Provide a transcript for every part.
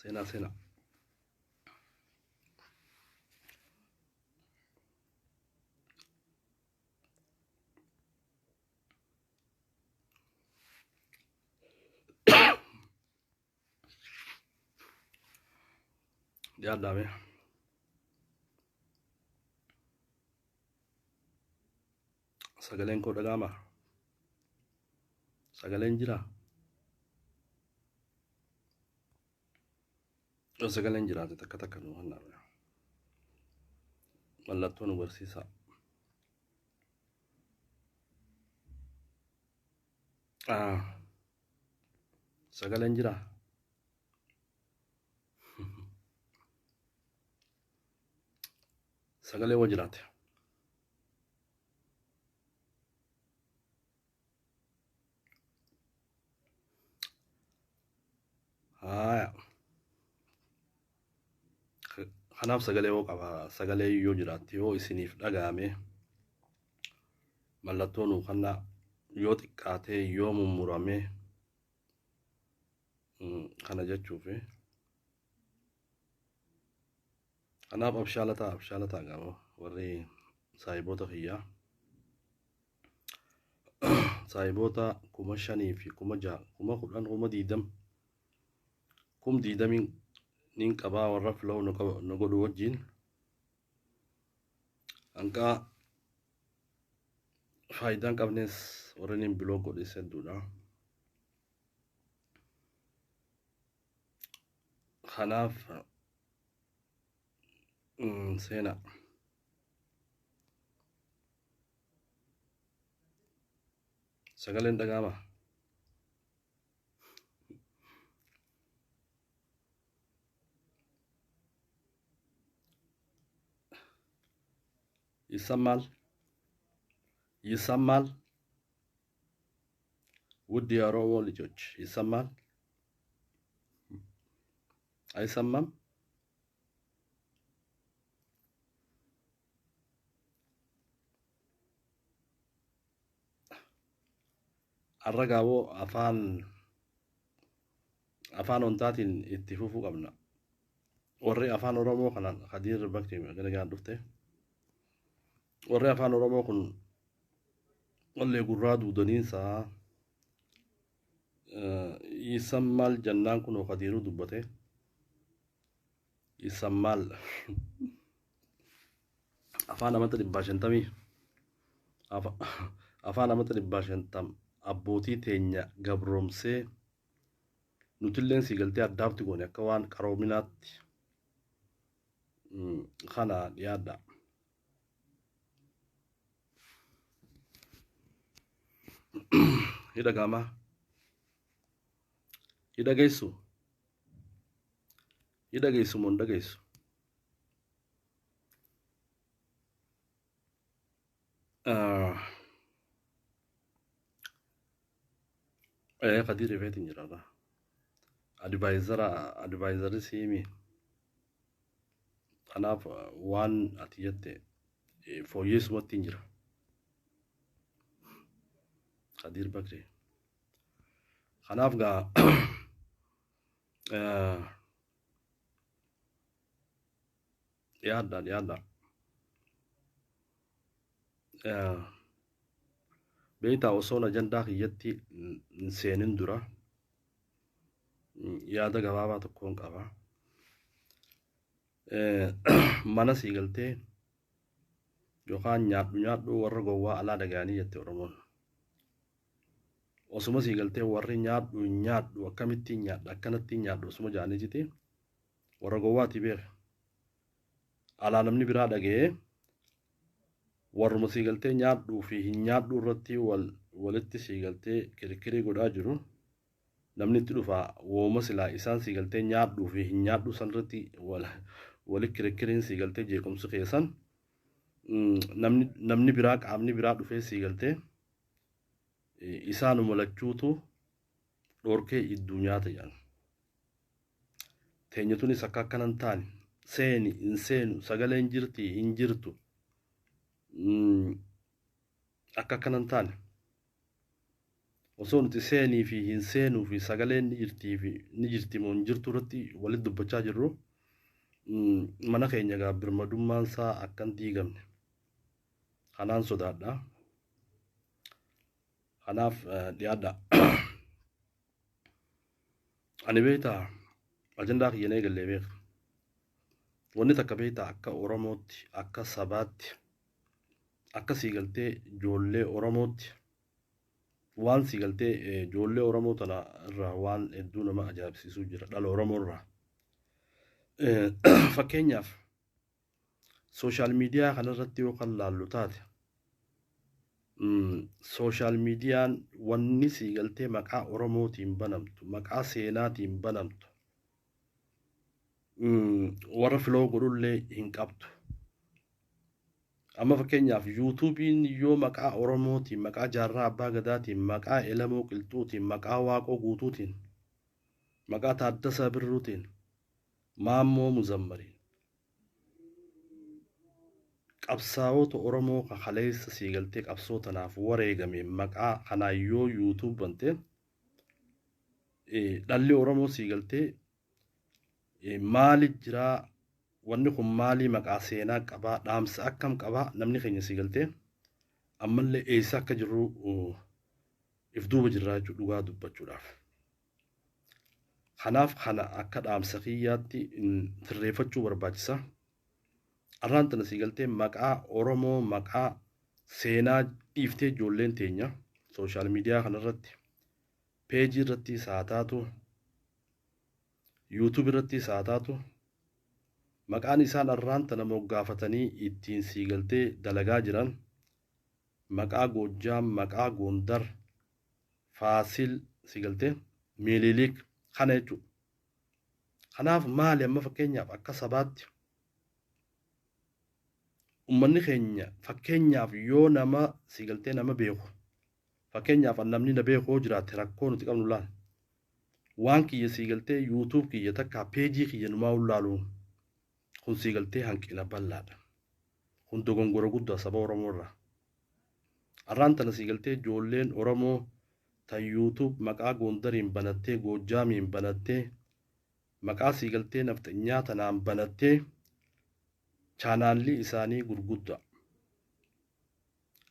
Seenaa seenaa. Dhiyaadhaa mee. Sagaleen koo dhaga'amaa? Sagaleen jiraa? Yoo sagaleen jiraate takka takka nu hannaa. Mallattoo nu barsiisaa. Ah, sagaleen jiraa? Sagalee woo jiraate. Haaya. Kanaaf sagalee yoo qaba sagalee yoo jiraatte yoo isiniif dhaga'ame mallattoo nuu kennaa yoo xiqqaatee yoo mummurame kana jechuufi. Kanaaf abshaala ta'a abshaala ta'a gaama warri saahiboota kiyyaa. Saahiboota 5,000 fi 6,000 10,000 20,000 20,000 nin qabaa warra filow nu godhu wajjin hanqaa faayidaa hin qabnes warri nin biloo godhes hedduudha. Kanaaf seenaa. Sagaleen dhaga'ama. ይሰማል ይሰማል። ውድ የኦሮሞ ልጆች ይሰማል አይሰማም? Arragaawoo afaan afaan ontaatiin itti fufuu qabna. Warri afaan Oromoo kana Kadiir Bakri galagaan dhufte. Warri afaan Oromoo kun wallee gurraa duudaniinsaa ይሰማል jennaan kunoo Kadiiruu dubbate. ይሰማል afaan amata 150 afaan amata 150 abbootii teenya gabroomsee nutilleen sii galtee addaabti goone akka waan qaroominaatti kana dhiyaadha. Ni dhaga'amaa? Ni dhageessu? Ni dhageessu moo hin dhageessu? Kadiir ifeetiin jira irraa. Advaayizara advaayizarri siimi. Kanaaf waan ati jette fooyyeessumatti hin jira. Kadiir Bakri. Kanaaf gaa dhiyaadha dhiyaadha. Beektaa osoon ajandaa kiyyatti hin seenin dura yaada gabaabaa tokkoon qaba. Mana sii galtee yookaan nyaadhu nyaadhu warra gowwaa alaa dhaga'anii jette Oromoon. Osuma sii galtee warri nyaadhu nyaadhu akkamittiin nyaadha akkanattiin nyaadhu osuma jedhaniititi warra gowwaatii beeka. Alaa namni biraa dhaga'ee warruma sii galtee nyaadhuu fi hin nyaadhuu irratti wal walitti sii galtee kirkirii godhaa jiru namni itti dhufa wooma silaa isaan sii galtee nyaadhuu fi hin nyaadhuu san irratti wal wali kirkiriin sii galtee jeequmsi keessan namni namni biraa qaamni biraa dhufee sii galtee isaanuma lachuutu dhorkee idduu nyaata jedhan. Teenya tunis akka akkana hin taane, seeni hin seenu, sagaleen jirti hin jirtu, akka akkana hin taane. Osoo nuti seenii fi hin seenuu fi sagaleen ni jirtii fi ni jirti moo hin jirtu irratti walitti dubbachaa jirru, mana keenya egaa birmadummaan isaa akka hin diigamne kanaan sodaadha. Kanaaf dhiyaadha. Ani beektaa, ajandaa kiyya na eegallee beeka. Wanni takka beektaa, akka Oromootti, akka sabaatti, akka siigaltee ijoollee Oromootti, waan siigaltee ijoollee Oromoo tana irraa waan hedduu nama ajaa'ibsiisuu jira dhala Oromoo irraa. Fakkeenyaaf, social media kanarratti yoo kan laallu taate, social mediaan wanni siigaltee maqaa Oromootiin banamtu, maqaa seenaatiin banamtu, warra follow godhullee hin qabdu. Amma fakkeenyaaf, YouTubeiin yoo maqaa Oromootiin, maqaa Jaarraa Abbaa Gadaatiin, maqaa Elamoo Qilxuutiin, maqaa Waaqoo Guutuutiin, maqaa Taaddasaa Birruutiin, Maammoo Muzammariin, qabsaa'ota Oromoo kaleessa siigaltee qabsoo tanaaf wareegame maqaa kanaan yoo YouTube bante, dhalli Oromoo siigaltee maali jiraa, wanni kun maalii, maqaa seenaa qabaa, dhaamsa akkam qabaa, namni keenya siigaltee ammallee eessa akka jirru if duuba jirraa jechuudha dhugaa dubbachuudhaaf. Kanaaf kana akka dhaamsa kiyyaatti sirreeffachuu barbaachisa. Arraan tana siigaltee maqaa Oromoo, maqaa seenaa dhiiftee ijoolleen teenya social media kanarratti, peejii irratti haa taatu, YouTube irratti haa taatu, maqaan isaan arraan tana moggaafatanii ittiin siigaltee dalagaa jiran maqaa Goojjaam, maqaa Gondar, Faasil, siigaltee Miililik kana jechuudha. Kanaaf maali, amma fakkeenyaaf akka sabaatti ummanni keenya, fakkeenyaaf yoo nama siigaltee nama beeku, fakkeenyaaf namni na beeku yoo jiraate, rakkoo nuti qabnu laal, waan kiyya siigaltee YouTube kiyya takka peejii kiyya numaa ulaaluun kun siigaltee hanqina bal'aadha. Kun dogongora guddaa saba Oromoo irraa. Arraan tana siigaltee ijoolleen Oromoo tan YouTube maqaa Gondariin banattee, Goojjaamiin banattee, maqaa siigaltee nafxanyaa tanaan banattee, chaanaalli isaanii gurguddaa.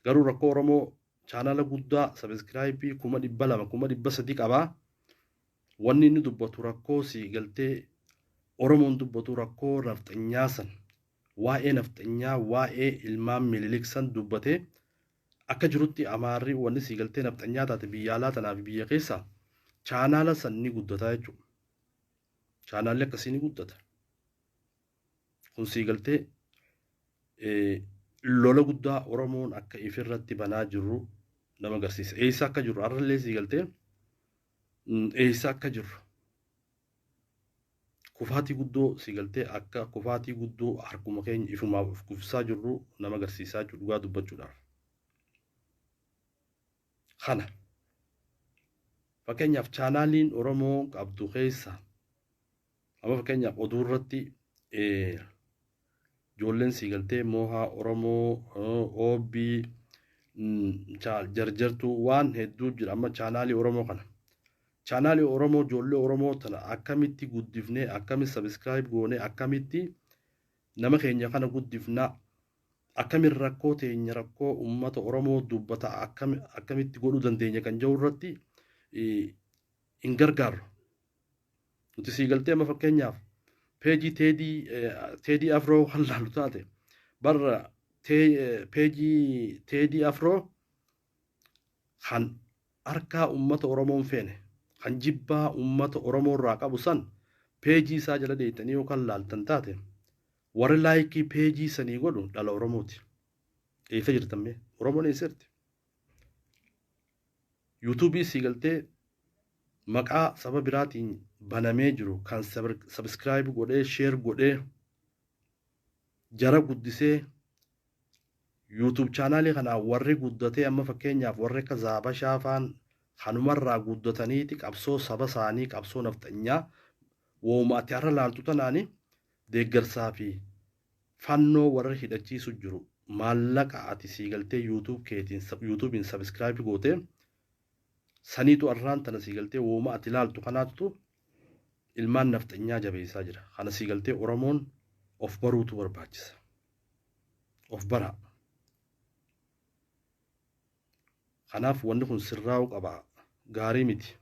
Garuu rakkoo Oromoo, chaanaala guddaa subscribe 200,000, 300,000 qabaa. Wanni inni dubbatu rakkoo siigaltee Oromoon dubbatu, rakkoo nafxanyaa san, waa'ee nafxanyaa, waa'ee ilmaan Mililik san dubbatee, akka jirutti Amaarri wanni siigaltee nafxanyaa taate biyya alaa tanaa fi biyya keessaa chaanaala san ni guddataa jechuudha. Chaanaalli akkasii ni guddata. Kun siigaltee lola guddaa Oromoon akka ifirratti banaa jirru nama agarsiisa. Eessa akka jirru har'allee siigaltee eessa akka jirru, kufaatii guddoo siigaltee akka kufaatii guddoo harkuma keenya ifumaaf of kuffisaa jirru nama agarsiisaa jechuudha dhugaa dubbachuudhaaf. Kana fakkeenyaaf chaanaaliin Oromoo qabdu keessa, amma fakkeenyaaf oduu irratti ijoolleen siigaltee Moohaa Oromoo, Oobbii, Jarjartuu, waan hedduu jira. Amma chaanaalii Oromoo kana, chaanaalii Oromoo ijoollee Oromoo tana akkamitti guddifnee, akkamitti subscribe goonee, akkamitti nama keenya kana guddifnaa, akkamin rakkoo teenya, rakkoo uummata Oromoo dubbata akkamitti godhuu dandeenya kan jiru irratti hin gargaarru. Nuti siigaltee amma fakkeenyaaf peejii Teedii Afroo kan laalu taate, barra peejii Teedii Afroo kan harkaa uummata Oromoon feene, kan jibbaa uummata Oromoo irraa qabu san, peejii isaa jala deetanii yookaan laaltan taate, warri like peejii sanii godhu dhala Oromooti. Eessa jirtan mee? Oromoon eessa jirti? YouTubeii siigaltee maqaa saba biraatiin banamee jiru kan subscribe godhee, share godhee, jara guddisee, YouTube chaanaalii kanaa warri guddatee, amma fakkeenyaaf warri akka Zaabashaa faan kanumarraa guddataniiti qabsoo saba isaanii, qabsoo nafxanyaa Wooma ati har'a laaltu tanaani deeggarsaa fi fannoo warra hidhachiisu jiru maallaqa ati sii galtee YouTube keetiin YouTubein subscribe gootee saniitu arraan tana sii galtee wooma ati laaltu kanaatu ilmaan nafxanyaa jabeessaa jira. Kana sii galtee Oromoon of baruutu barbaachisa. Of baraa. Kanaaf wanni kun sirraa'uu qaba. Gaarii miti.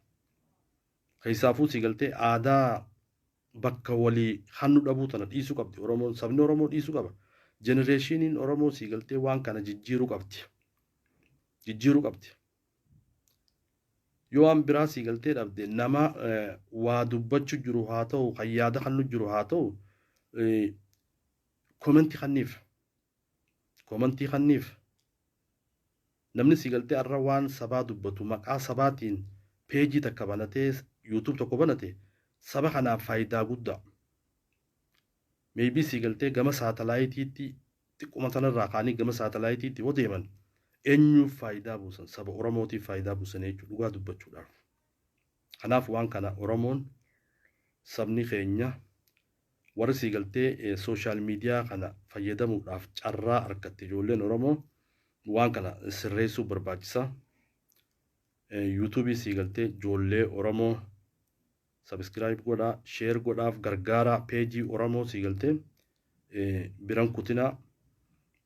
Keessaafuu sii galtee aadaa bakka walii hannu dhabuu tana dhiisuu qabdi Oromoon. Sabni Oromoo dhiisuu qaba. Jenereeshiniin Oromoo sii galtee waan kana jijjiiruu qabdi. Jijjiiruu qabdi. Yoo waan biraa sii galtee dhabde nama waa dubbachuu jiru haa ta'u, kan yaada hannu jiru haa ta'u, komentii kanniif. Komentii kanniif. Namni sii galtee har'a waan sabaa dubbatu maqaa sabaatiin peejii takka banatee YouTube tokko banate saba kanaaf faayidaa guddaa. Maybe sii galtee gama saatalaayitiitti xiqquma sanarraa kaanii gama saatalaayitiitti yoo deeman eenyuuf faayidaa buusan? Saba Oromootiif faayidaa buusan jechuudha dhugaa dubbachuudhaaf. Kanaaf waan kana Oromoon sabni keenya warri sii galtee social media kana fayyadamuudhaaf carraa argatte ijoolleen Oromoo waan kana sirreessuu barbaachisa. YouTubeii sii galtee ijoollee Oromoo subscribe godhaa, share godhaaf gargaaraa peejii Oromoo sii galtee biran kutinaa.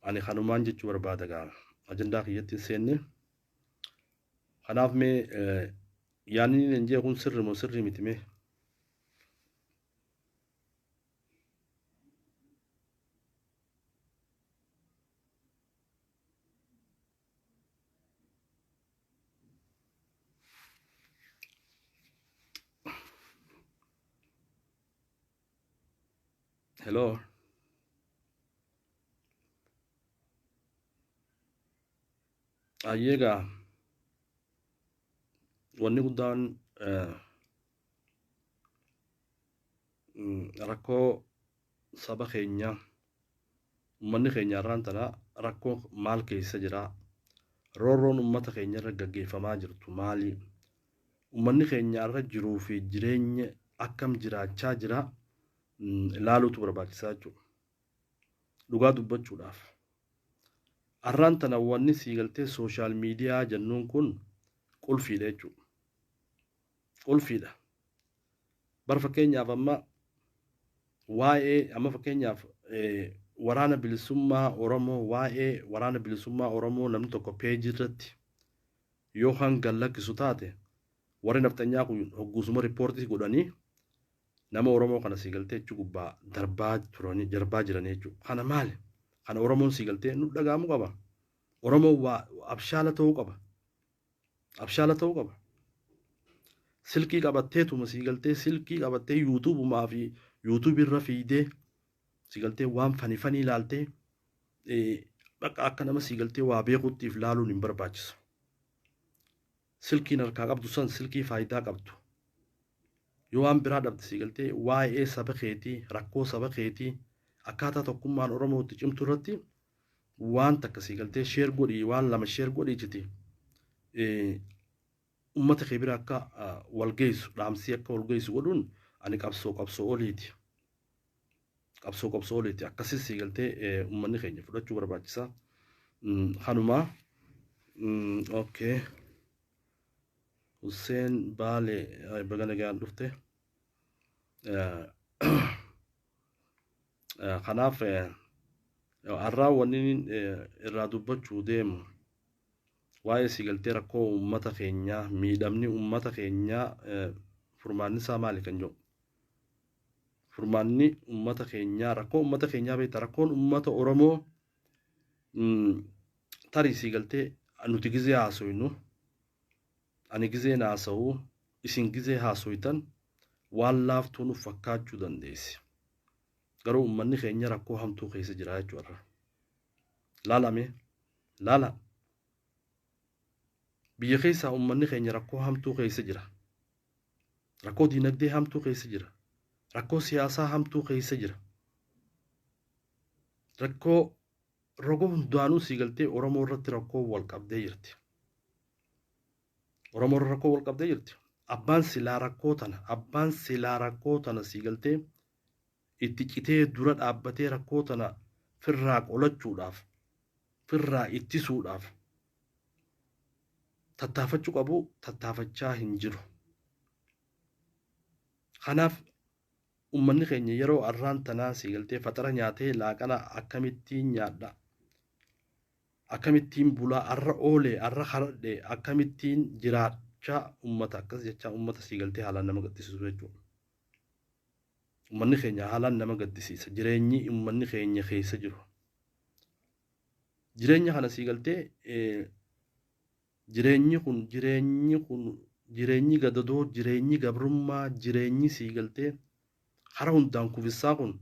Ani kanumaan jechuu barbaada gaa ajandaa kiyyatti hin seenne. Kanaaf mee yaadni inni jee kun sirri moo sirrii miti mee? Hello. Ayyeegaa wanni guddaan rakkoo saba keenya uummanni keenya irraan tana rakkoo maal keessa jira? Roorroon uummata keenya irra gaggeeffamaa jirtu maali? Uummanni keenya irra jiruu fi jireenya akkam jiraachaa jira? Ilaaluutu barbaachisaa jechuudha. Dhugaa dubbachuudhaaf. Arraan tana wanni sii galtee social media jennuun kun qulfiidha jechuudha. Qulfiidha. Bar fakkeenyaaf amma waa'ee amma fakkeenyaaf waraana bilisummaa Oromoo waa'ee waraana bilisummaa Oromoo namni tokko peejii irratti yoo hanga lakkisu taate warri nafxanyaa kun hogguusuma riippoortii godhanii nama Oromoo kana sii galtee jechuu gubbaa darbaa turanii darbaa jiran jechuudha. Kana maali? Kana Oromoon sii galtee nu dhaga'amuu qaba. Oromoon waa abshaala ta'uu qaba. Abshaala ta'uu qaba. Silkii qabatteetuma sii galtee silkii qabattee YouTubeumaa fi YouTubeii irra fiidee sii galtee waan fani fanii ilaaltee bakka akka nama sii galtee waa beekuttiif laaluun hin barbaachisu. Silkiin harkaa qabdu san silkii faayidaa qabdu. Yoo waan biraa dhabde sii galtee waa'ee saba keetii rakkoo saba keetii akkaataa tokkummaan Oromootti cimtu irratti waan takka sii galtee share godhii waan lama share godhii jeti uummata kee bira akka wal geessu dhaamsii akka wal geessu godhuun ani qabsoo qabsoo oliiti. Qabsoo qabsoo oliiti akkasis sii galtee uummanni keenya fudhachuu barbaachisa. Kanumaa okay. Hussein Baale baga nagaan dhufte. Kanaaf har'aa wanni irraa dubbachuu deemu waa'ee sii galtee rakkoo uummata keenyaa miidhamni uummata keenyaa furmaanni isaa maali kan jedhu. Furmaanni uummata keenyaa rakkoo uummata keenyaa beekta rakkoon uummata Oromoo tarii sii galtee nuti gizee haasoynu ani gizeen haasa'u isin gizee haasoytan waan laaftuu nuuf fakkaachuu dandeessi. Garuu uummanni keenya rakkoo hamtuu keessa jira jechuudha. Laalame laala. Biyya keessaa uummanni keenya rakkoo hamtuu keessa jira. Rakkoo diinagdee hamtuu keessa jira. Rakkoo siyaasaa hamtuu keessa jira. Rakkoo roga hundaanuu sii galtee Oromoo irratti rakkoo wal qabdee jirti. Oromoo irra rakkoo wal qabdee jirti. Abbaan silaa rakkoo tana, abbaan silaa rakkoo tana sii galtee itti citee dura dhaabbatee rakkoo tana firraa qolachuudhaaf, firraa ittisuudhaaf tattaafachuu qabu tattaafachaa hin jiru. Kanaaf ummanni keenya yeroo arraan tanaa sii galtee faxara nyaatee laaqana akkamittiin nyaadha, akkamittiin bulaa, arra oolee, arra haradhe, akkamittiin jiraachaa ummata akkas jechaa ummata sii galtee haalaan nama gaddisiisu jechuudha. Ummanni keenya haalaan nama gaddisiisa jireenyi ummanni keenya keessa jiru. Jireenya kana sii galtee jireenyi kun jireenyi kun jireenyi gadadoo, jireenyi gabrummaa, jireenyi sii galtee hara hundaan kufissaa kun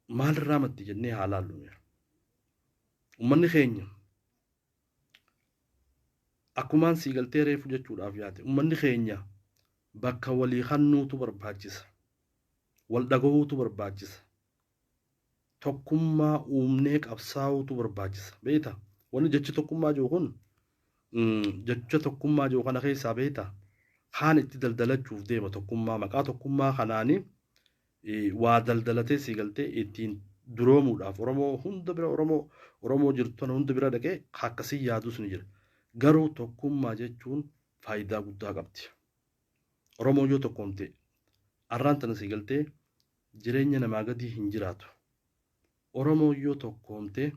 maalirraa maddi jennee haa laallu. Ummanni keenya akkumaan sii galtee reefu jechuudhaaf yaate, ummanni keenya bakka walii kannuutu barbaachisa. Wal dhagahuutu barbaachisa. Tokkummaa uumnee qabsaa'uutu barbaachisa. Beektaa? Wanni jechi tokkummaa jiru kun, jecha tokkummaa jiru kana keessaa beektaa? Kaan itti daldalachuuf deema tokkummaa, maqaa tokkummaa kanaanii waa daldalatee sii galtee ittiin duroomuudhaaf Oromoo hunda bira, Oromoo jirtu tana hunda bira dhaqee akkasii yaadus ni jira. Garuu tokkummaa jechuun faayidaa guddaa qabdi. Oromoo yoo tokkoomte arraan tana sii galtee jireenya namaa gadii hin jiraatu. Oromoo yoo tokkoomte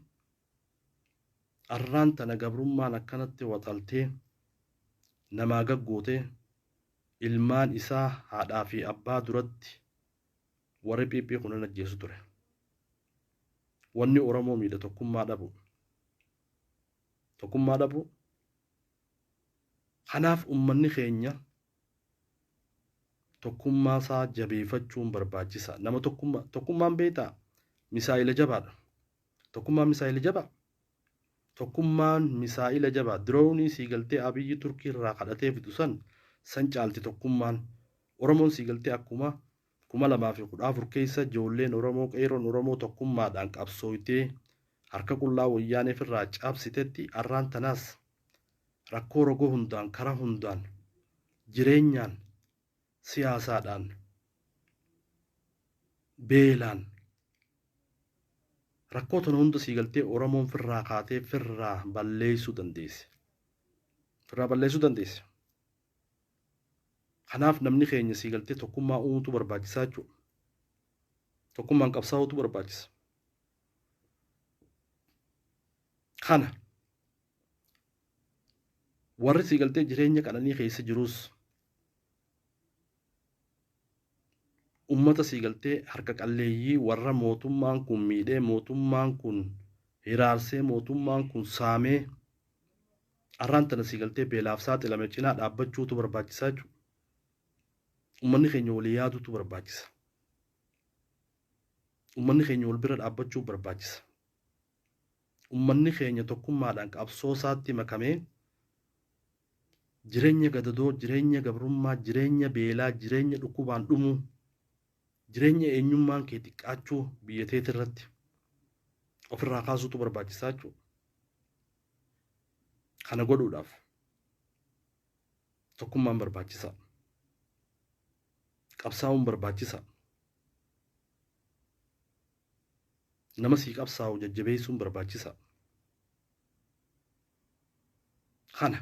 arraan tana gabrummaan akkanatti waxaltee namaa gaggootee ilmaan isaa haadhaa fi abbaa duratti warri PP kunan ajjeesu ture. Wanni Oromoo miidha tokkummaa dhabu. Tokkummaa dhabu. Kanaaf ummanni keenya tokkummaa isaa jabeeffachuun barbaachisa. Nama tokkummaa, tokkummaan beektaa misaa'ila jabaadha. Tokkummaan misaa'ila jabaa. Tokkummaan misaa'ila jabaa. Diroonii sii galtee Abiyyi Turkii irraa kadhatee fidu san caalti tokkummaan. Oromoon sii galtee akkuma 2014 keessa ijoolleen Oromoo, qeerroon Oromoo tokkummaadhaan qabsooytee harka qullaa wayyaanee ofirraa cabsitetti, arraan tanaas rakkoo rogoo hundaan, karaa hundaan, jireenyaan, siyaasaadhaan, beelaan rakkoo tana hunda sii galtee Oromoon firraa kaatee firraa balleessuu dandeesse. Firraa balleessuu dandeesse. Kanaaf namni keenya sii galtee tokkummaa uumutu barbaachisaa jechuudha. Tokkummaan qabsaa'utu barbaachisa. Kana warri sii galtee jireenya qananii keessa jirus ummata sii galtee harka qalleeyyii warra mootummaan kun miidhee, mootummaan kun hiraarsee, mootummaan kun saamee arraan tana sii galtee beelaaf saaxilame cinaa dhaabbachuutu barbaachisaa jechuudha. Ummanni keenya walii yaaduutu barbaachisa. Ummanni keenya wal bira dhaabbachuu barbaachisa. Ummanni keenya tokkummaadhaan qabsoo isaatti makamee jireenya gadadoo, jireenya gabrummaa, jireenya beelaa, jireenya dhukkubaan dhumuu, jireenya eenyummaan kee xiqqaachuu biyya teeti irratti ofirraa kaasuutu barbaachisaa jechuudha. Kana godhuudhaaf tokkummaan barbaachisaa. Qabsaa'uun barbaachisaa. Nama sii qabsaa'u jajjabeessuun barbaachisaa. Kana.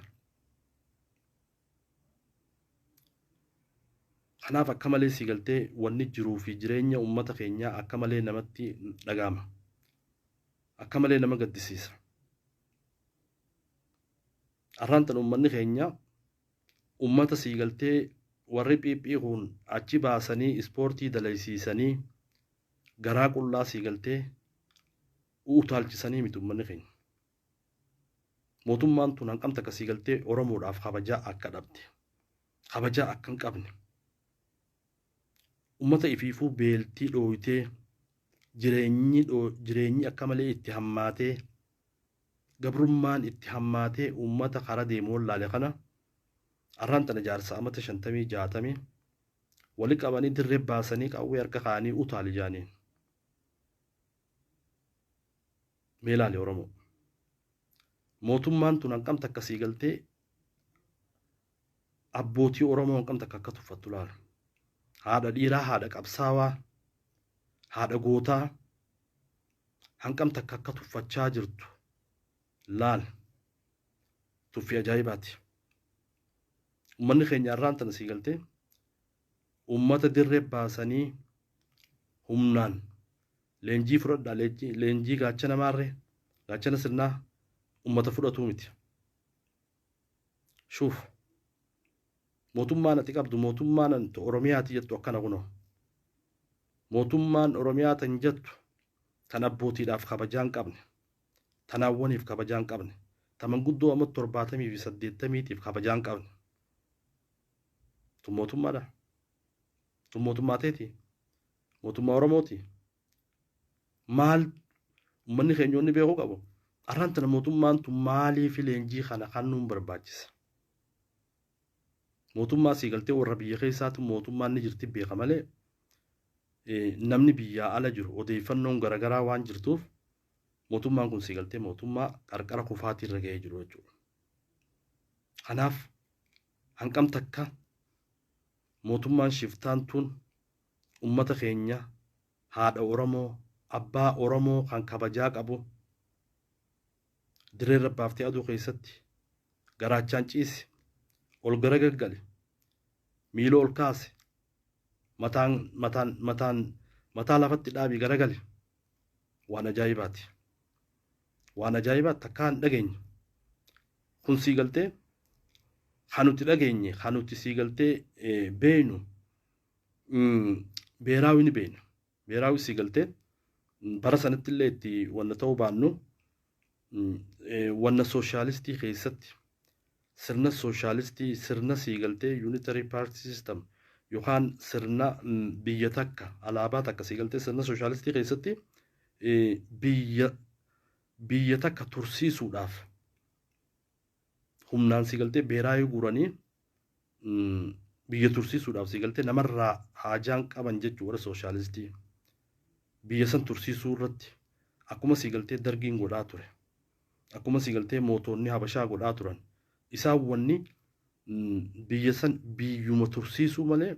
Kanaaf akka malee sii galtee wanni jiruu fi jireenya uummata keenyaa akka malee namatti dhaga'ama. Akka malee nama gaddisiisa. Arraan tan uummanni keenya uummata sii galtee warri PP kun achi baasanii ispoortii dalaysiisanii garaa qullaa sii galtee utaalchisanii miti uummanni keenya. Mootummaan tun hanqam takka sii galtee Oromoodhaaf kabajaa akka dhabde, kabajaa akka hin qabne, uummata ifiifuu beeltii dhooytee jireenyi akka malee itti hammaatee gabrummaan itti hammaatee uummata karaa deemu wallaale kana arraan tana jaarsa amata 50 60 wali qabanii dirree baasanii qawwee harka kaa'anii utaali jaaniin. Mee ilaali Oromoo. Mootummaan tun hanqam takka sii galtee Abbootii Oromoo hanqam takka akka tuffattu laala. Haadha dhiiraa, haadha qabsaawaa, haadha gootaa hanqam takka akka tuffachaa jirtu laal. Tuffii ajaa'ibaati. Uummanni keenya har'aan tana sii galtee uummata dirree baasanii humnaan leenjii fudhadhaa, leenjii gaachana maarree, gaachana sirnaa uummata fudhatuu miti. Shuuf, mootummaan ati qabdu, mootummaan ati Oromiyaati jettu akkana kunoo. Mootummaan Oromiyaa tan jettu tan abbootiidhaaf kabajaa hin qabne, tan hawwaniif kabajaa hin qabne, tan manguddoo amma 70 fi 80tiif kabajaa hin qabne. Tun mootummaadha. Tun mootummaa teeti. Mootummaa Oromooti. Maal uummanni keenya wanni beekuu qabu? Arraan tana mootummaan tun maaliif leenjii kana kennuun barbaachisa? Mootummaa sii galtee warra biyya keessaatu mootummaan ni jirti beeka malee, namni biyyaa ala jiru odeeffannoon garaagaraa waan jirtuuf, mootummaan kun sii galtee mootummaa qarqara kufaatii irra ga'ee jiru jechuudha. Kanaaf hanqam takka mootummaan shiftaan tun uummata keenya, haadha Oromoo, abbaa Oromoo kan kabajaa qabu dirree baaftee aduu keessatti garaachaan ciise, ol garagaggale, miila ol kaase, mataan mataan mataan mataa lafatti dhaabii garagale, waan ajaa'ibaati. Waan ajaa'ibaati, takkaa hin dhageenye. Kun sii galtee kan nuti dhageenye, kan nuti sii galtee beeynu, beeraawii ni beeyna. Beeraawii sii galtee bara sanatti illee itti wanna ta'uu baannu, wanna sooshaalistii keessatti, sirna sooshaalistii, sirna sii galtee unitary party system yookaan sirna biyya takka, alaabaa takka, sii galtee sirna sooshaalistii keessatti biyya takka tursiisuudhaaf humnaan sii galtee beeraayii guuranii biyya tursiisuudhaaf sii galtee namarraa haajaan qaban jechuu. Warra sooshaalistii biyya san tursiisuu irratti akkuma sii galtee Dargiin godhaa ture, akkuma sii galtee mootonni Habashaa godhaa turan, isaan wanni biyya san biyyuma tursiisuu malee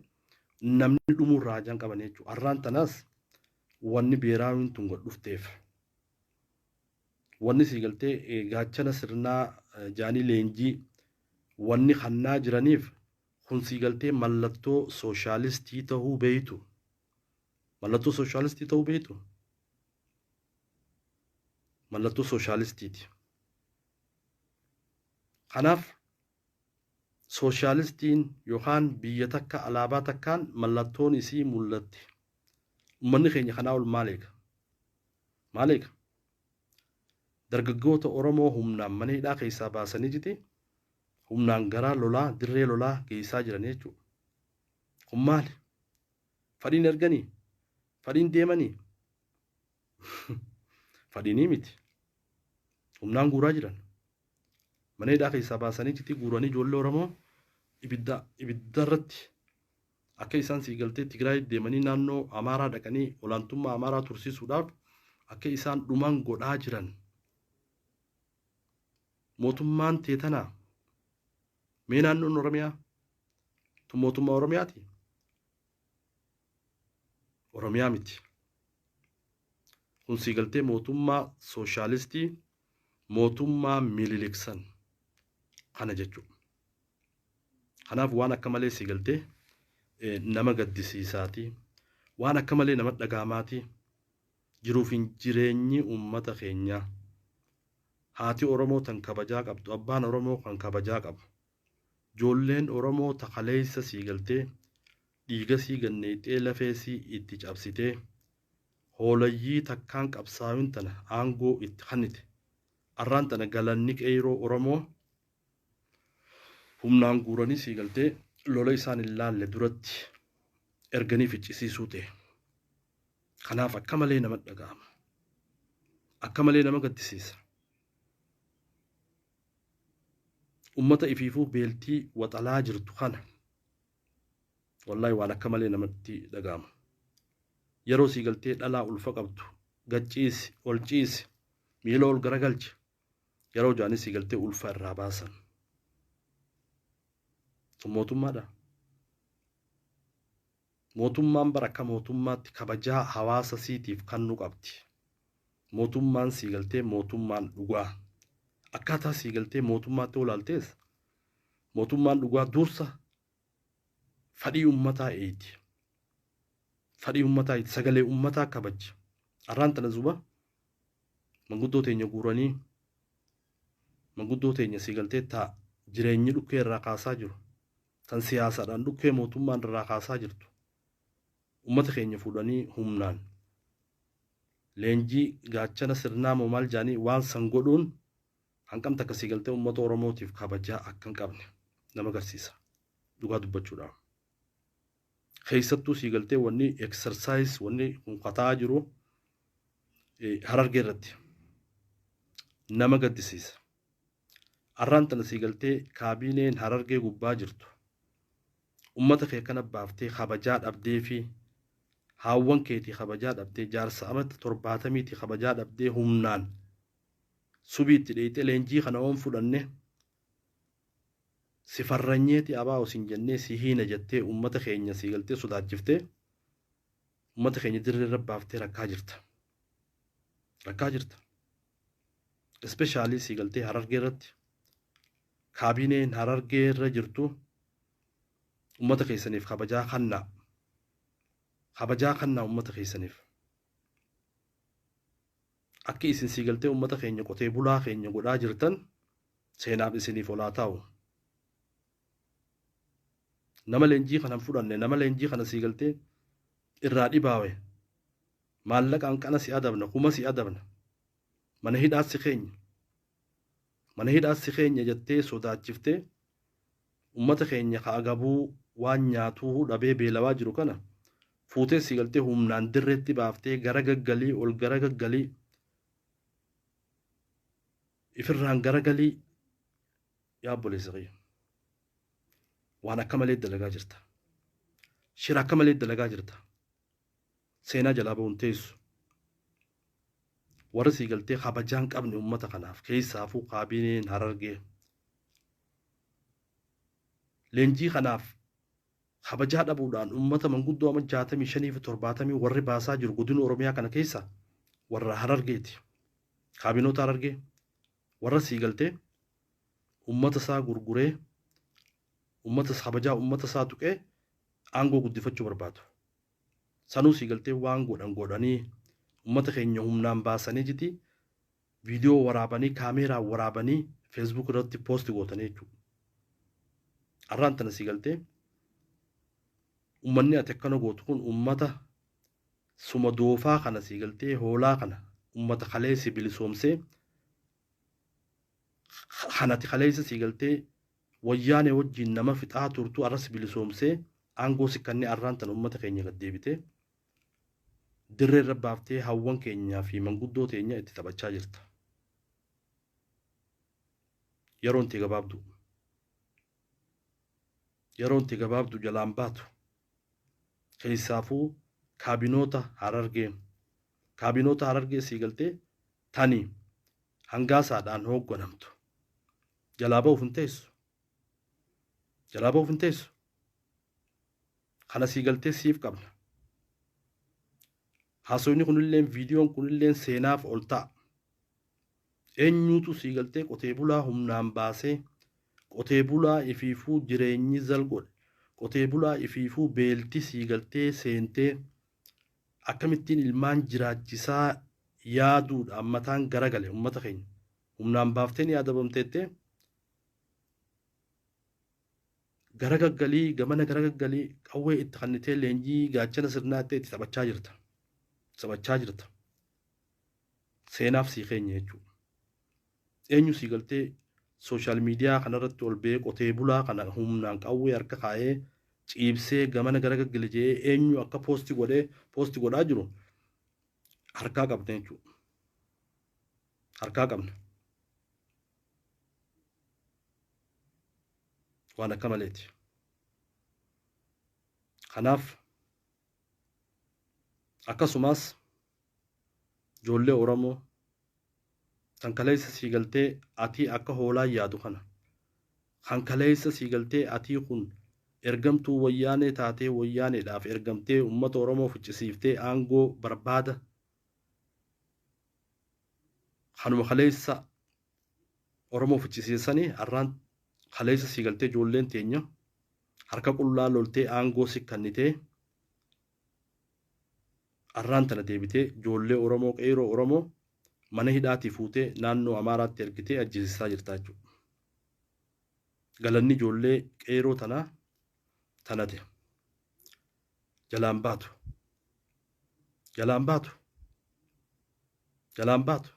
namni dhumuurraa haajaan qaban jechuudha. Har'aan tanaas wanni beeraawiin tun gad dhufteef, wanni sii galtee gaachana sirnaa jaanii leenjii wanni kannaa jiraniif kun sii galtee mallattoo sooshaalistii ta'uu beeytu. Mallattoo sooshaalistii ta'uu beeytu. Mallattoo sooshaalistiiti. Kanaaf sooshaalistiin yookaan biyya takka alaabaa takkaan mallattoon isii mul'atte. Uummanni keenya kanaa ol maal eega? Maal eega? Dargaggoota Oromoo humnaan mana hidhaa keessaa baasanii jiti humnaan garaa lolaa, dirree lolaa geessaa jiran jechuudha. Kun maali? Fadhiin erganii? Fadhiin deemanii? Fadhiinii miti. Humnaan guuraa jiran. Mana hidhaa keessaa baasanii jiti guuranii ijoollee Oromoo ibidda irratti akka isaan sii galtee Tigraay deemanii, naannoo Amaaraa dhaqanii olaantummaa Amaaraa tursiisuudhaaf akka isaan dhuman godhaa jiran. Mootummaan teetanaa mee naannoon Oromiyaa tun mootummaa Oromiyaati? Oromiyaa miti. Kun sii galtee mootummaa sooshaalistii, mootummaa Minilik san kana jechuudha. Kanaaf waan akka malee sii galtee nama gaddisiisaati. Waan akka malee nama dhaga'amaati. Jiruuf hin jireenyi uummata keenyaa. Haati Oromoo tan kabajaa qabdu, abbaan Oromoo kan kabajaa qabu. Ijoolleen Oromoo takaleessa sii galtee dhiiga sii ganneexxee, lafee sii itti cabsitee, hoolayyii takkaan qabsaa'in tana aangoo itti kennite. Arraan tana galanni qeeroo Oromoo humnaan guuranii sii galtee lola isaan hin laalle duratti erganii ficcisiisuu ta'e. Kanaaf akka malee nama dhaga'ama. Akka malee nama gaddisiisa. Ummata ifiifuu beeltii waxalaa jirtu kana, wallaahi, waan akka malee namatti dhaga'ama. Yeroo sii galtee dhalaa ulfa qabdu gad ciisi, ol ciisi, miila ol garagalchi yeroo jaanii sii galtee ulfa irraa baasan. Sun mootummaadha. Mootummaan bara akka mootummaatti kabajaa hawaasa siitiif kennuu qabdi. Mootummaan sii galtee mootummaan dhugaa. Akkaataa sii galtee mootummaatti olaaltees mootummaan dhugaa dursa fedhii uummataa eeti. Fedhii uummataa eeti. Sagalee uummataa kabaji. Arraan tana zuba manguddoo teenya guuranii manguddoo teenya sii galtee taa jireenyi dhukkee irraa kaasaa jiru. Tan siyaasaadhaan dhukkee mootummaan irraa kaasaa jirtu. Uummata keenya fuudhanii humnaan leenjii gaachana sirnaa moo maal jaanii waan san godhuun hanqam takka sii galtee uummata Oromootiif kabajaa akka hin qabne nama agarsiisa. Dhugaa dubbachuudhaaf. Keessattuu sii galtee wanni exercise wanni kun kataa jiru Harargee irratti nama gaddisiisa. Arraan tana sii galtee kaabineen Harargee gubbaa jirtu uummata kee kana baaftee kabajaa dhabdee fi haawwan keetii kabajaa dhabdee jaarsa amata 70 kabajaa dhabdee humnaan subiitti dheeyxee leenjii kana oon fudhanne si farranyeeti abaa osin jennee si hiina jettee uummata keenya sii galtee sodaachiftee uummata keenya dirree irra baaftee rakkaa jirta. Rakkaa jirta. Especially sii galtee Harargee irratti kaabineen Harargee irra jirtu uummata keessaniif kabajaa kannaa. Kabajaa kannaa uummata keessaniif. Akki isin sii galtee uummata keenya qotee bulaa keenya godhaa jirtan seenaaf isiniif olaa taa'u. Nama leenjii kana hin fudhanne, nama leenjii kana sii galtee irraa dhibaawe maallaqaan qana si adabna, kuma si adabna, mana hidhaas si keenya, mana hidhaas si keenya jettee sodaachiftee uummata keenya ka agabuu waan nyaatuu dhabee beelawaa jiru kana fuutee sii galtee humnaan dirreetti baaftee gara gaggalii ol gara gaggalii ifirraan garagalii yaa obboleessa kiyya. Waan akka malee dalagaa jirta. Shira akka malee dalagaa jirta. Seenaa jalaa bahuun teessu. Warri sii galtee kabajaa hin qabne uummata kanaaf keessaafuu kaabineen Harargee. Leenjii kanaaf kabajaa dhabuudhaan uummata manguddoo amma 65 fi 70 warri baasaa jiru godina Oromiyaa kana keessa warra Harargeeti. Kaabinoota Harargee warra sii galtee uummata isaa gurguree uummata kabajaa uummata isaa tuqee aangoo guddifachuu barbaadu. Sanuu sii galtee waan godhan godhanii uummata keenya humnaan baasanii jiti viidiyoo waraabanii kaameeraa waraabanii Facebook irratti post gootanii jechuudha. Arraan tana sii galtee uummanni ati akkana gootu kun uummata suma doofaa kana sii galtee hoolaa kana uummata kaleessi bilisoomsee kanati kaleessa sii galtee wayyaanee wajjin nama fixaa turtu arras bilisoomsee aangoo sikkannee arraan tana uummata keenya gad deebitee dirree irra baaftee hawwan keenyaa fi manguddoo teenya itti taphachaa jirta. Yeroon itti gabaabdu. Yeroon itti gabaabdu jalaan baatu. Keessaafuu kaabinoota Harargee. Kaabinoota Harargee sii galtee tani hangaasaadhaan hoogganamtu. Jalaa ba'uuf hin teessu. Jalaa ba'uuf hin teessu. Kana sii galtee siif qabna. Haasofni kunilleen viidiyoon kunilleen seenaaf ol ta'a. Eenyuutu sii galtee qotee bulaa humnaan baasee qotee bulaa ifiifuu jireenyi zal godhe qotee bulaa ifiifuu beelti sii galtee seentee akkamittiin ilmaan jiraachisaa yaaduudhaan mataan garagale uummata keenya humnaan baaftee ni adabamteettee garagaggalii gamana garagaggalii qawwee itti kannitee leenjii gaachana sirnaa itti taphachaa jirta. Taphachaa jirta. Seenaaf sii keenya jechuudha. Eenyu sii galtee sooshaal miidiyaa kanarratti ol ba'ee qotee bulaa kana humnaan qawwee harka kaa'ee ciibsee gamana garagaggale jedhee eenyu akka poostii godhee poostii godhaa jiru harkaa qabna jechuudha. Harkaa qabna. Waan akka maleeti. Kanaaf akkasumas ijoollee Oromoo tan kaleessa sii galtee ati akka hoolaa yaadu kana Kan kaleessa sii galtee atii kun ergamtuu wayyaanee taatee wayyaaneedhaaf ergamtee uummata Oromoo ficcisiiftee aangoo barbaada. Kanuma kaleessa Oromoo ficcisiisanii har'aan kaleessa sii galtee ijoolleen teenya harka qullaa loltee aangoo si kannitee har'aan tana deebitee ijoollee Oromoo qeeroo Oromoo mana hidhaatii fuutee naannoo Amaaraatti ergitee ajjeesisaa jirta jechuudha. Galanni ijoollee qeeroo tanaa tanate. Jalaan baatu. Jalaan baatu. Jalaan baatu.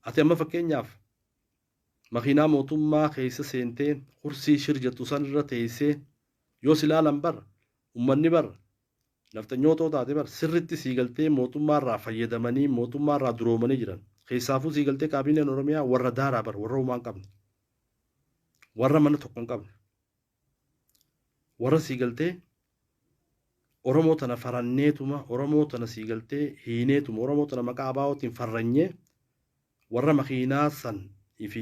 Ati amma fakkeenyaaf makiinaa mootummaa keessa seentee kursii shir jettu san irra teessee yoo si ilaalan bar ummanni bar nafxanyootoo taate bar sirritti sii galtee mootummaarraa fayyadamanii mootummaarraa duroomanii jiran. Keessaafuu sii galtee kaabineen Oromiyaa warra daaraa bar warra homaa hin qabne. Warra mana tokko hin qabne. Warra sii galtee Oromoo tana faranneetuma Oromoo tana sii galtee hiineetuma Oromoo tana maqaa abaa'ootiin farranyee warra makiinaa san fi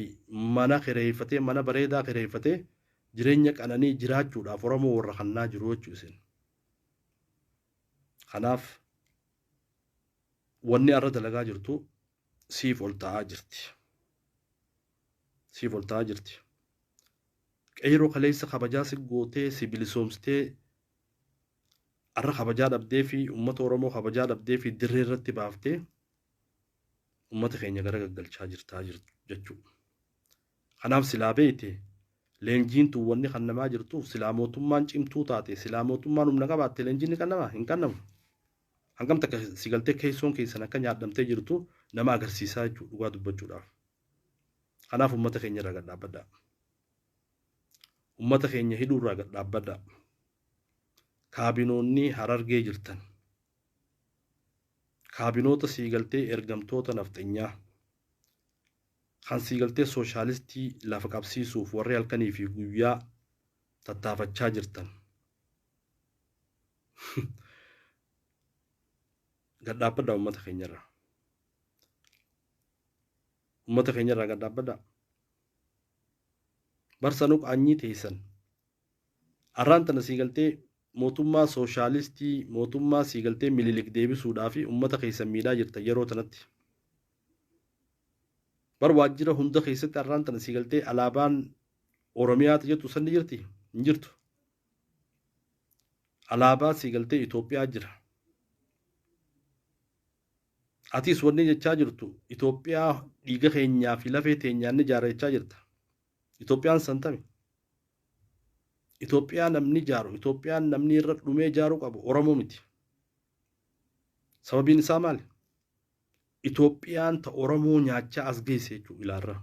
mana kireeffatee mana bareedaa kireeffatee jireenya qananii jiraachuudhaaf Oromoo warra kannaa jiru jechuu isin. Kanaaf wanni har'a dalagaa jirtu siif ol ta'aa jirti. Siif ol ta'aa jirti. Qeeroo kaleessa kabajaa si gootee si bilisoomsitee har'a kabajaa dhabdee fi uummata Oromoo kabajaa dhabdee fi dirree irratti baaftee uummata keenya gara gaggalchaa jirtaa jechuudha. Kanaaf silaa beekte leenjiin tun wanni kan namaa jirtuuf silaa mootummaan cimtuu taate silaa mootummaan humna qabaatte leenjiin ni kennamaa hin kennamu. Hangam takka si galtee keessoon keessan akka nyaadhamtee jirtu nama agarsiisaa jechuudha dhugaa dubbachuudhaaf. Kanaaf uummata keenya irraa gad dhaabbadhaa. Uummata keenya hidhuu irraa gad dhaabbadhaa. Kaabinoonni Harargee jirtan. Kaabinoota sii galtee ergamtoota nafxenyaa. Kan sii galtee sooshaalistii lafa qabsiisuuf warri halkanii fi guyyaa tattaafachaa jirtan. Gad dhaabbadhaa uummata keenyarraa. Uummata keenyarraa gad dhaabbadhaa. Barsanuu qaanyii teessan. Har'aan tana sii galtee mootummaa sooshaalistii mootummaa sii galtee Minilik deebisuudhaa fi uummata keessan miidhaa jirtan yeroo tanatti. Bar waajjira hunda keessatti har'aan tana sii galtee alaabaan Oromiyaati jettu san ni jirti? Hin jirtu. Alaabaa sii galtee Itoophiyaa jira. Atis wanni jechaa jirtu Itoophiyaa dhiiga keenyaa fi lafee teenyaan ni ijaara jechaa jirta. Itoophiyaan santami. Itoophiyaa namni ijaaru, Itoophiyaan namni irra dhumee ijaaruu qabu Oromoo miti. Sababiin isaa maali? Itoophiyaan ta Oromoo nyaachaa as geesse jechuudha ilaarra.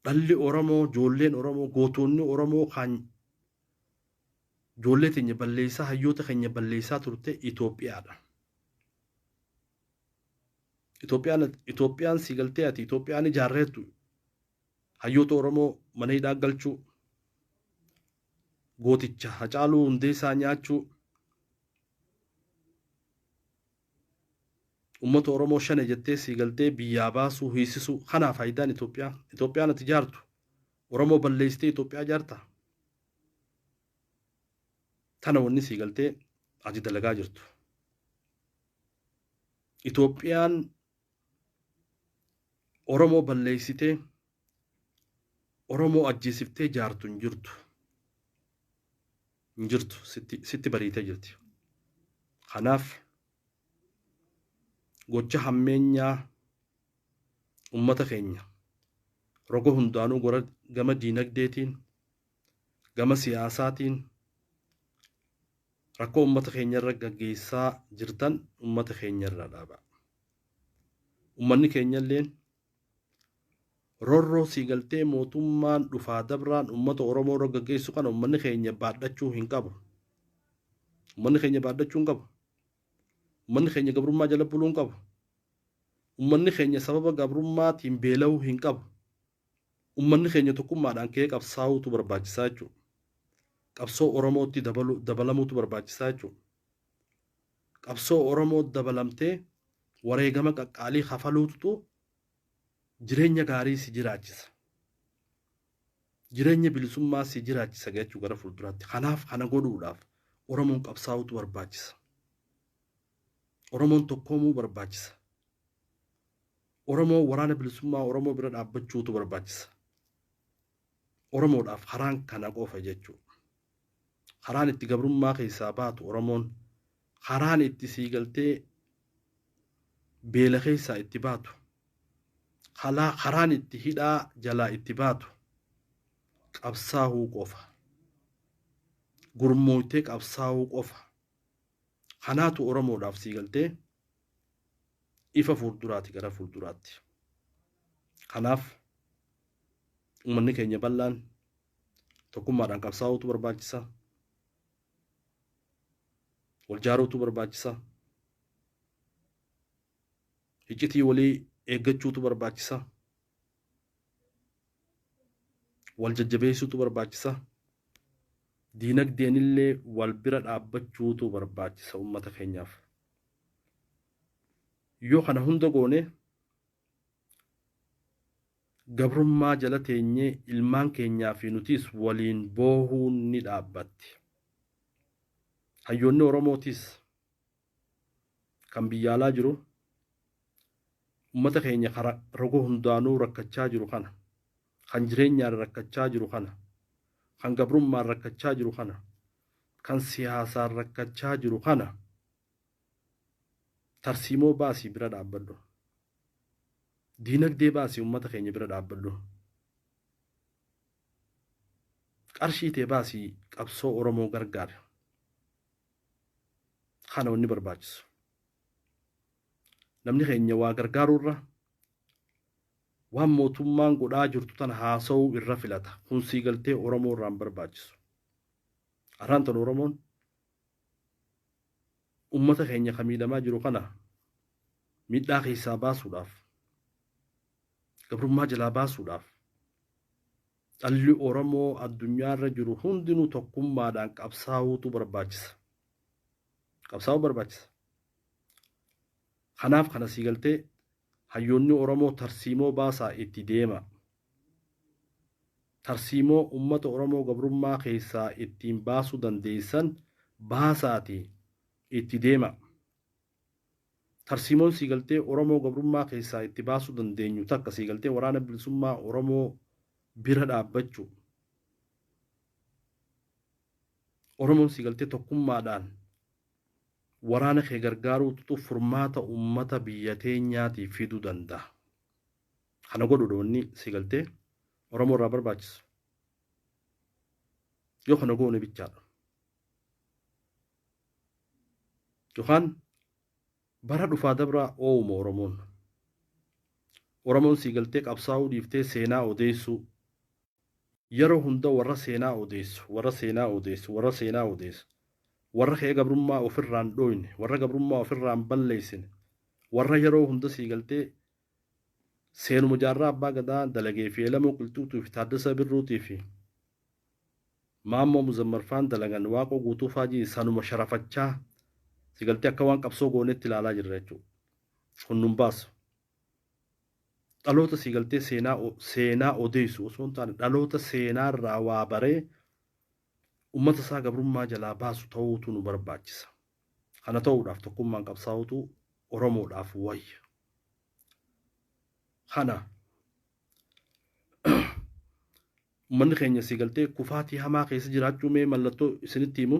Dhalli Oromoo, ijoolleen Oromoo, gootonni Oromoo kan ijoollee teenya balleessaa, hayyoota keenya balleessaa turte Itoophiyaadha. Itoophiyaan si galtee ati Itoophiyaan ijaarreettu hayyoota Oromoo mana hidhaa galchuu, gooticha Hacaaluu Hundeessaa nyaachuu, uummata Oromoo shane jettee sii galtee biyyaa baasuu hiisisuu kanaa faayidaan Itoophiyaa. Itoophiyaan ati ijaartu Oromoo balleessitee Itoophiyaa ijaarta. Tana wanni sii galtee ati dalagaa jirtu. Itoophiyaan Oromoo balleessitee Oromoo ajjeesiftee ijaartu hin jirtu. Hin jirtu sitti bariitee jirti. Kanaaf gocha hammeenyaa uummata keenya roga hundaanuu gama diinagdeetiin gama siyaasaatiin rakkoo uummata keenya irra gaggeessaa jirtan uummata keenya irraa dhaabaa. Uummanni keenya illeen roorroo sii galtee mootummaan dhufaa dabraan uummata Oromoo irra gaggeessu kana uummanni keenya baadhachuu hin qabu. Uummanni keenya baadhachuu hin qabu. Uummanni keenya gabrummaa jala buluu hin qabu. Uummanni keenya sababa gabrummaatiin beela'uu hin qabu. Uummanni keenya tokkummaadhaan ka'ee qabsaa'uutu barbaachisaa jechuudha. Qabsoo Oromootti dabalamuutu barbaachisaa jechuudha. Qabsoo Oromoo dabalamtee wareegama qaqqaalii kafaluutu jireenya gaarii si jiraachisa. Jireenya bilisummaa si jiraachisa jechuu gara fuulduraatti. Kanaaf kana godhuudhaaf Oromoon qabsaa'utu barbaachisa. Oromoon tokkoomuu barbaachisa. Oromoo waraana bilisummaa Oromoo bira dhaabbachuutu barbaachisa. Oromoodhaaf karaan kana qofa jechuudha. Karaan itti gabrummaa keessaa baatu Oromoon, karaan itti sii galtee beela keessaa itti baatu, karaan itti hidhaa jalaa itti baatu qabsaa'uu qofa. Gurmooytee qabsaa'uu qofa. Kanaatu Oromoodhaaf sii galtee ifa fuulduraati gara fuulduraatti. Kanaaf uummanni keenya bal'aan tokkummaadhaan qabsaa'uutu barbaachisa. Wal jaaruutu barbaachisa. Iccitii walii eeggachuutu barbaachisa. Wal jajjabeessuutu barbaachisa. Diinagdeenillee wal bira dhaabbachuutu barbaachisa uummata keenyaaf. Yoo kana hunda goone gabrummaa jala teenyee ilmaan keenyaa fi nutis waliin boohuun ni dhaabbatti. Hayyoonni Oromootis kan biyya alaa jiru uummata keenya roga hundaanuu rakkachaa jiru kana, kan jireenyaan rakkachaa jiru kana, kan gabrummaan rakkachaa jiru kana, kan siyaasaan rakkachaa jiru kana tarsiimoo baasii bira dhaabbadhu. Diinagdee baasii uummata keenya bira dhaabbadhu. Qarshii tee baasii qabsoo Oromoo gargaari. Kana wanni barbaachisu. Namni keenya waa gargaaruurra waan mootummaan godhaa jirtu tana haasa'uu irra filata. Kun sii galtee Oromoo irraan barbaachisu. Arraan tan Oromoon uummata keenya kan miidhamaa jiru kana miidhaa keessaa baasuudhaaf, gabrummaa jalaa baasuudhaaf dhalli Oromoo addunyaarra jiru hundinuu tokkummaadhaan qabsaa'uutu barbaachisa. Qabsaa'uu barbaachisa. Kanaaf kana sii galtee hayyoonni Oromoo tarsiimoo baasaa itti deema. Tarsiimoo uummata Oromoo gabrummaa keessaa ittiin baasuu dandeessan baasaati itti deema. Tarsiimoon sii galtee Oromoo gabrummaa keessaa itti baasuu dandeenyu takka sii galtee waraana bilisummaa Oromoo bira dhaabbachuu. Oromoon sii galtee tokkummaadhaan waraana kee gargaaruutu furmaata uummata biyya teenyaatiif fiduu danda'a. Kana godhuudha wanni sii galtee Oromoo irraa barbaachisu. Yoo kana goone bichaadha. Yookaan bara dhufaa dabraa oowuma Oromoon. Oromoon sii galtee qabsaa'uu dhiiftee seenaa odeessuu. Yeroo hunda warra seenaa odeessu, warra seenaa odeessu, warra seenaa odeessu. Warra ka'ee gabrummaa ofirraan dhooyne, warra gabrummaa ofirraan balleessine, warra yeroo hunda sii galtee seenuma jaarraa abbaa gadaa dalagee fi Elemoo Qilxuutuu fi Taaddasa Birruutii fi Maammoo Muzammarfaan dalagan Waaqoo Guutuu Faajii sanuma sharafachaa si galtee akka waan qabsoo goonetti ilaalaa jirra jechuudha. Kun nun baasu. Dhaloota si galtee seenaa odeessu osoo hin taane dhaloota seenaarraa waa baree uummata isaa gabrummaa jalaa baasu ta'uutu nu barbaachisa. Kana ta'uudhaaf tokkummaan qabsaa'utu Oromoodhaaf wayya. Kana uummanni keenya si galtee kufaatii hamaa keessa jiraachuu mee mallattoo isinitti himu.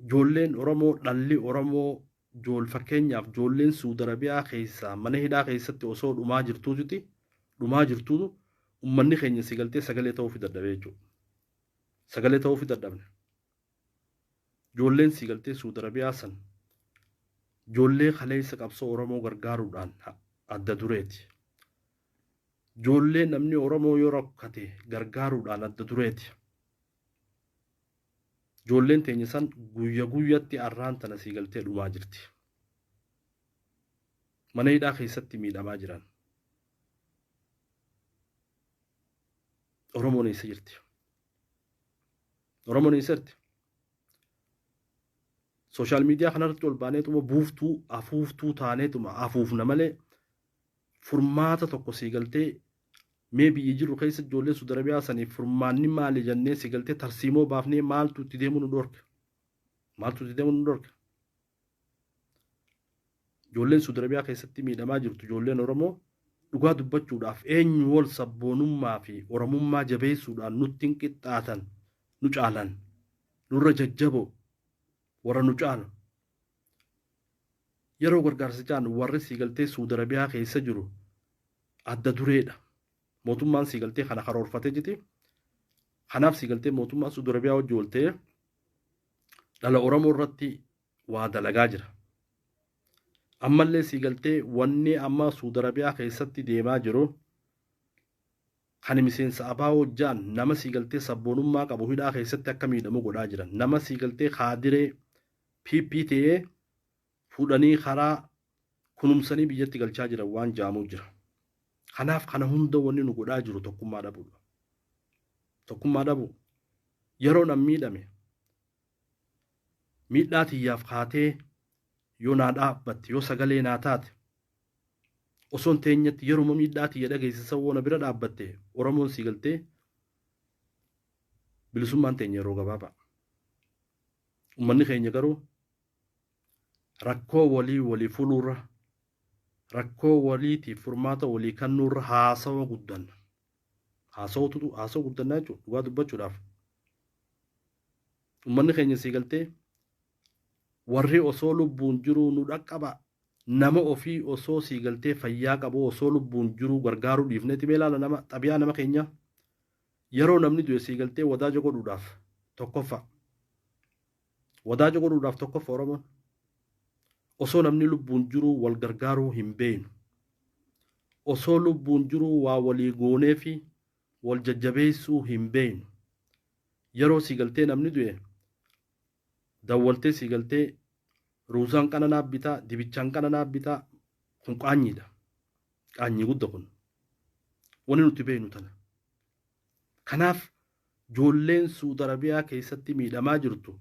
Ijoolleen Oromoo, dhalli Oromoo fakkeenyaaf ijoolleen Suudi Arabiyaa keessaa mana hidhaa keessatti osoo dhumaa jirtuuti dhumaa jirtuutu uummanni keenya si galtee sagalee ta'uufi dadhabee jechuudha. Sagalee ta'uufi dadhabne. Ijoolleen si galtee Suudi Arabiyaa san ijoollee kaleessa qabsoo Oromoo gargaaruudhaan adda dureeti. Ijoollee namni Oromoo yoo rakkate gargaaruudhaan adda dureeti. Ijoolleen teenya san guyya guyyatti arraan tana sii galtee dhumaa jirti. Mana hidhaa keessatti miidhamaa jiran. Oromoon eessa jirti? Oromoon eessa jirti? Social media kanarratti ol baaneetuma buuftuu afuuftuu taaneetuma afuufna malee furmaata tokko sii galtee Mee biyya jirru keessa ijoollee Suudi Arabiyaa saniif furmaanni maali jennee si galtee tarsiimoo baafnee maaltu itti deemuu nu dhorka? Maaltu itti deemuu nu dhorka? Ijoolleen Suudi Arabiyaa keessatti miidhamaa jirtu, ijoolleen Oromoo, dhugaa dubbachuudhaaf eenyu wal sabboonummaa fi Oromummaa jabeessuudhaan nutti hin qixxaatan, nu caalan, nurra jajjaboo warra nu caalu. Yeroo gargaarsa jaan warri siigaltee Suudi Arabiyaa keessa jiru adda dureedha. Mootummaan siigaltee kana karoorfatee jiti. Kanaaf siigaltee mootummaan Suudi Arabiyaa wajji wal ta'ee dhala Oromoo irratti waa dalagaa jira. Ammallee siigaltee wanni amma Suudi Arabiyaa keessatti deemaa jiru kan miseensa ABO jaan nama siigaltee sabboonummaa qabu hidhaa keessatti akka miidhamu godhaa jiran. Nama siigaltee kaadiree PP ta'ee fuudhanii karaa kunumsanii biyyatti galchaa jiran waan jaamuu jira. Kanaaf kana hunda wanni nu godhaa jiru tokkummaa dhabuudha. Tokkummaa dhabu. Yeroo nam miidhame miidhaa tiyyaaf kaatee yoo naa dhaabbatte, yoo sagalee naa taate, osoon teenyatti yeruma miidhaa tiyya dhageessisan woona bira dhaabbatte, Oromoon sii galtee bilisummaan teenya yeroo gabaabaa. Uummanni keenya garuu rakkoo walii walii furuurra, rakkoo waliitiif furmaata walii kennuurra haasawa guddanna. Haasawatu haasawa guddannaa jechuudha dhugaa dubbachuudhaaf. Uummanni keenya sii galtee warri osoo lubbuun jiruu nu dhaqqaba, nama ofii osoo sii galtee fayyaa qabu osoo lubbuun jiruu gargaaruu dhiifneeti. Mee ilaala nama xabiyaa nama keenya, yeroo namni du'e sii galtee wadaaja godhuudhaaf tokkoffa. Wadaaja godhuudhaaf tokkoffa Oromoon. Osoo namni lubbuun jiruu wal gargaaruu hin beeynu. Osoo lubbuun jiruu waa walii goonee fi wal jajjabeessuu hin beeynu. Yeroo sii galtee namni du'e dawwaltee sii galtee ruuzaan qananaa bitaa, dibichaan qananaa bitaa, kun qaanyiidha. Qaanyii gudda kun. Wanni nuti beeynu tana. Kanaaf ijoolleen Suudi Arabiyaa keessatti miidhamaa jirtu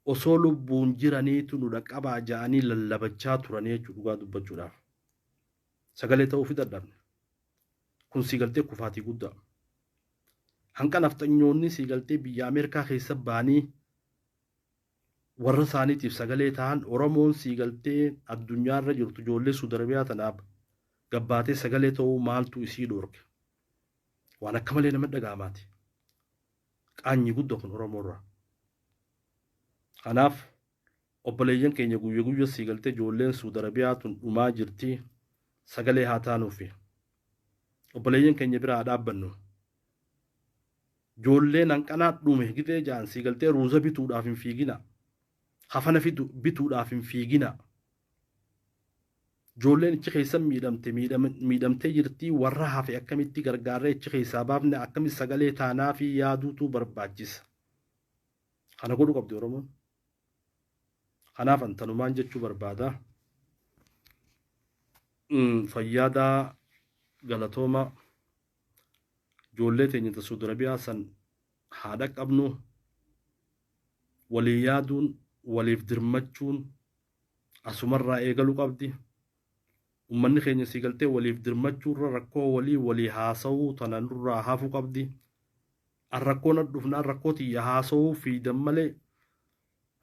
osoo lubbuun jiraniitu nu dhaqqabaa ja'anii lallabachaa turanii jechuudha dhugaa dubbachuudhaaf. Sagalee ta'uufi dadhabne. Kun sii galtee kufaatii guddaa. Hanqa nafxanyoonni sii galtee biyya Ameerikaa keessa ba'anii warra isaaniitiif sagalee ta'an, Oromoon sii galtee addunyaarra jirtu ijoollee Suudi Arabiyaa tanaaf gabbaatee sagalee ta'uu maaltu isii dhoorke? Waan akka malee nama dhaga'amaati. Qaanyii guddaa kun Oromoorraa. Kanaaf obboleeyyan keenya guyya guyya sii galtee ijoolleen Suudi Arabiyaa tun dhumaa jirti, sagalee haa taanuufi. Obboleeyyan keenya biraa haa dhaabbannu. Ijoolleen hanqanaa dhume gitee ja'an sii galtee ruuza bituudhaaf hin fiigina. Kafana bituudhaaf hin fiigina. Ijoolleen ichi keessa miidhamte miidhamtee jirti, warra hafe akkamitti gargaarree ichi keessaa baafne, akkamitti sagalee taanaa fi yaaduutu barbaachisa. Kana godhuu qabdi Oromoon. Kanaaf antanumaan jechuu barbaada. Fayyaadaa, galatooma. Ijoollee teenya ta Suudi Arabiyaa san haa dhaqqabnu. Walii yaaduun, waliif dirmachuun asumarraa eegaluu qabdi. Uummanni keenya sii galtee waliif dirmachuurra rakkoo walii walii haasawuu tana nurraa hafuu qabdi. An rakkoo na dhufnaan rakkoo tiyya haasawuu fiidan malee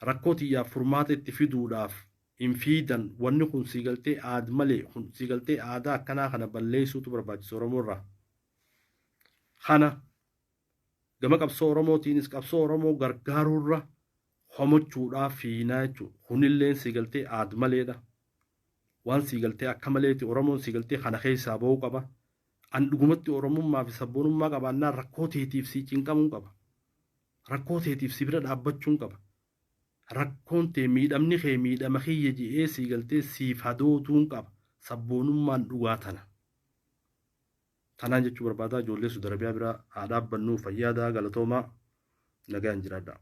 rakkoo tiyyaaf furmaata itti fiduudhaaf hin fiidan. Wanni kun sii galtee aad malee, kun sii galtee aadaa akkanaa kana balleessuutu barbaachisa Oromoorraa. Kana gama qabsoo Oromootiinis qabsoo Oromoo gargaaruurra homachuudhaaf fiinaa jechuudha. Kunilleen sii galtee aad maleedha. Waan sii galtee akka maleeti Oromoon sii galtee kana keessaa ba'uu qaba. An dhugumatti Oromummaa fi sabboonummaa qabaannaan rakkoo teetiif sii cinqamuun qaba. Rakkoo teetiif si bira dhaabbachuun qaba. Rakkoon tee, miidhamni kee miidhama kiyya je'ee sii galtee siif hadootuun qaba. Sabboonummaan dhugaa tana. Tanaan jechuu barbaadaa, ijoollee Suudi Arabiyaa bira haa dhaabbannuu. Fayyaadaa, galatoomaa, nagaan jiraadhaa.